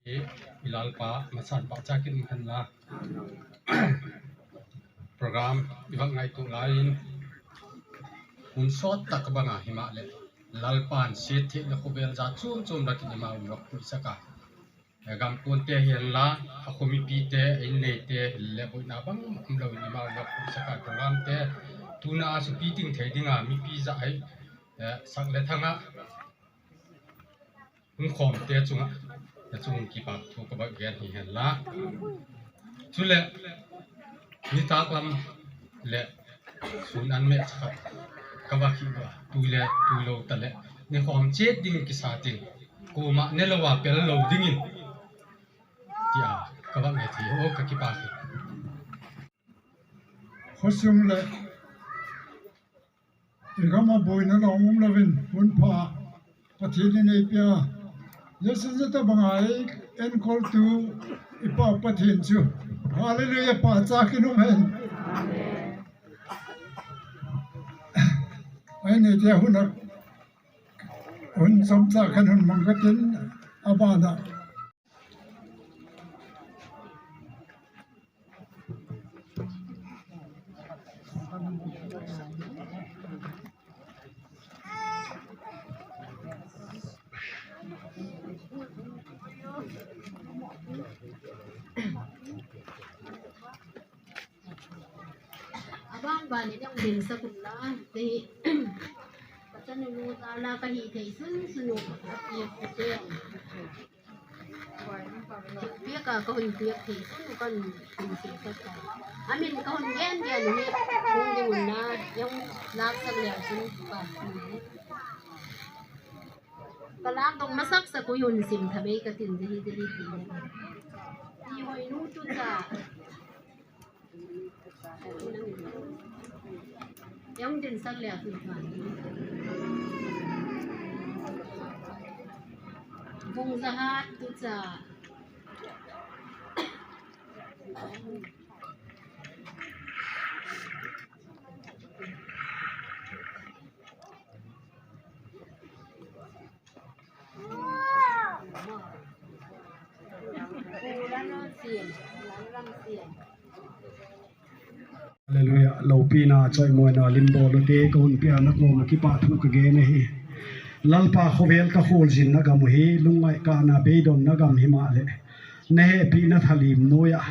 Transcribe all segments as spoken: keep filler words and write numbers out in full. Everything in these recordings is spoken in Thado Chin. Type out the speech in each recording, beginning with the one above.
I, i Lalpa, masan pachat kin hen la. Program i va ngaito lai in, hun sot tah banga hi mah le, Lalpan siat theina khovel ja chom chom la kin i ma um lok pui saka. Gam kon te hi hen la, a khomipi te, a innei te, le boina bang um lo in i ma um lok pui saka program te, tuna a supi ting thei dinga, mipi ja ai, eh, sak le thanga, hung khom te chunga, te chung kipa thu ka va gen hi hen la. Chule, nitak lam le sun an me cha ka va khi va, tu le, tu lo ta le, ni khom chet ding kisa tin, koma ne lo wa pel lo ding in, tia ka va ngai thi ho ka kipa khi. Khosung le, i gam a boina lo um lovin, hun pha, Pathen in ei pia. Jesu Krista banga ei enkol tu, i Pa Pathen chu. Hallelujah, pachat kin um hen. Ai nei te hun a, hun chomcha kan hun mang ka tin, a bana. Abang bani nang din sa kunla, te, kachanunu tala kahi thei sun sunu, ati, ati. Pia ka, ka hun pia thei, sun kan hun si ka ka. Amin ka hun gen gen ni, hun di mun na, yung lak sa liya sun ka. Ka lak dong masak sa ku hun sim thamei ka tin di di di di. Di hoi nu tu sa. Yang din sak le tu. Bung zahat tu cha. Hallelujah. Loupina, choimoina, limbolna te, ka hun pia na koma kipa thu ka gen ahi. Lalpa, khovel ka kholjin na gam u hi, lungngai kana beidon na gam hi mah le. Na hepina thalim noiya.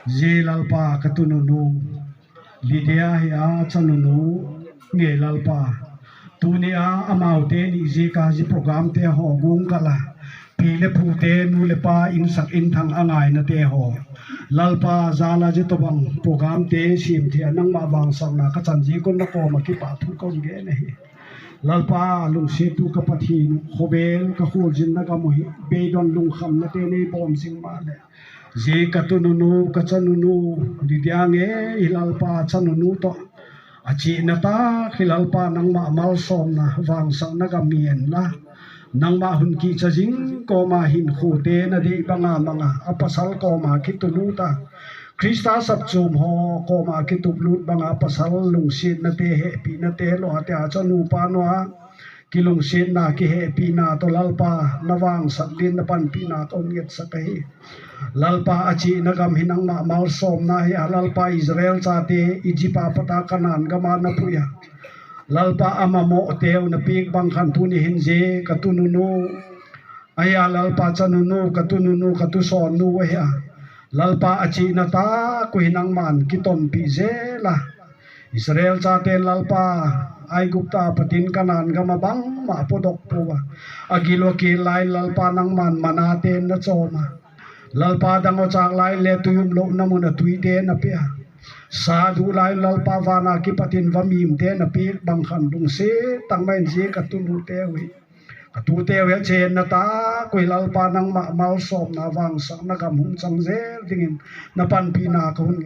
Ji Lalpa ka tununu, Lydia hi a chanunu nge Lalpa. Tuni a amau te ni ji ka ji program te ho gung kala. Pi le pu te, nu le pa, insak inthang angaina te ho. Lalpa jala ji tobang program te sim thei a nangma vangsak na ka chan ji kon na koma kipa thu kon gen ahi. Lalpa lungsiat tu ka Pathen, khovel ka kholjin na gam u hi, beidon lungkham na te nei bom jing mah le. Ji ka tununu, ka chanunu, Lydia nge hi Lalpa chanunu to. A chihna tah hi Lalpa nangma malsomna, vangsak na gam hi en la. Nangma hun kicha jing koma hin khu te na di banga manga, a pasal koma kitulut a. Krista sapchum ho koma kitup lut banga pasal lungsiat na te hepina te lo a te a chanu pa no a. Kilungsetna, kihepina to Lalpa, na vangsak din na panpina to ngetsak ahi. Lalpa a chihna gam hi nangma malsomna hi a Lalpa Israel chate Egypt a pat a Canaan gam a na pui a. Lalpa ama mo teu na pik bang khan tuni hin ji ka tununu. Ahi a Lalpa chanunu, ka tununu, ka tusonnu ahi a. Lalpa a chihna tah u hi nangman kitonpi jel a. Israel chate Lalpa, Aigupta patin Canaan gam a bangma podok pouva. Agil u akil lai Lalpa nangman manna te na chom a. Lalpa dang u chak lai le tui um louhna mun a tui te na pe a. Sa duh lai Lalpa vana kipatin vamim te na pek bang khan lungset tah mai in ji ka tunu te u hi. Ka tute u hi a chihna tah u hi Lalpa nangma malsomna vangsak na gam hung chang jel dingin na panpina ka hun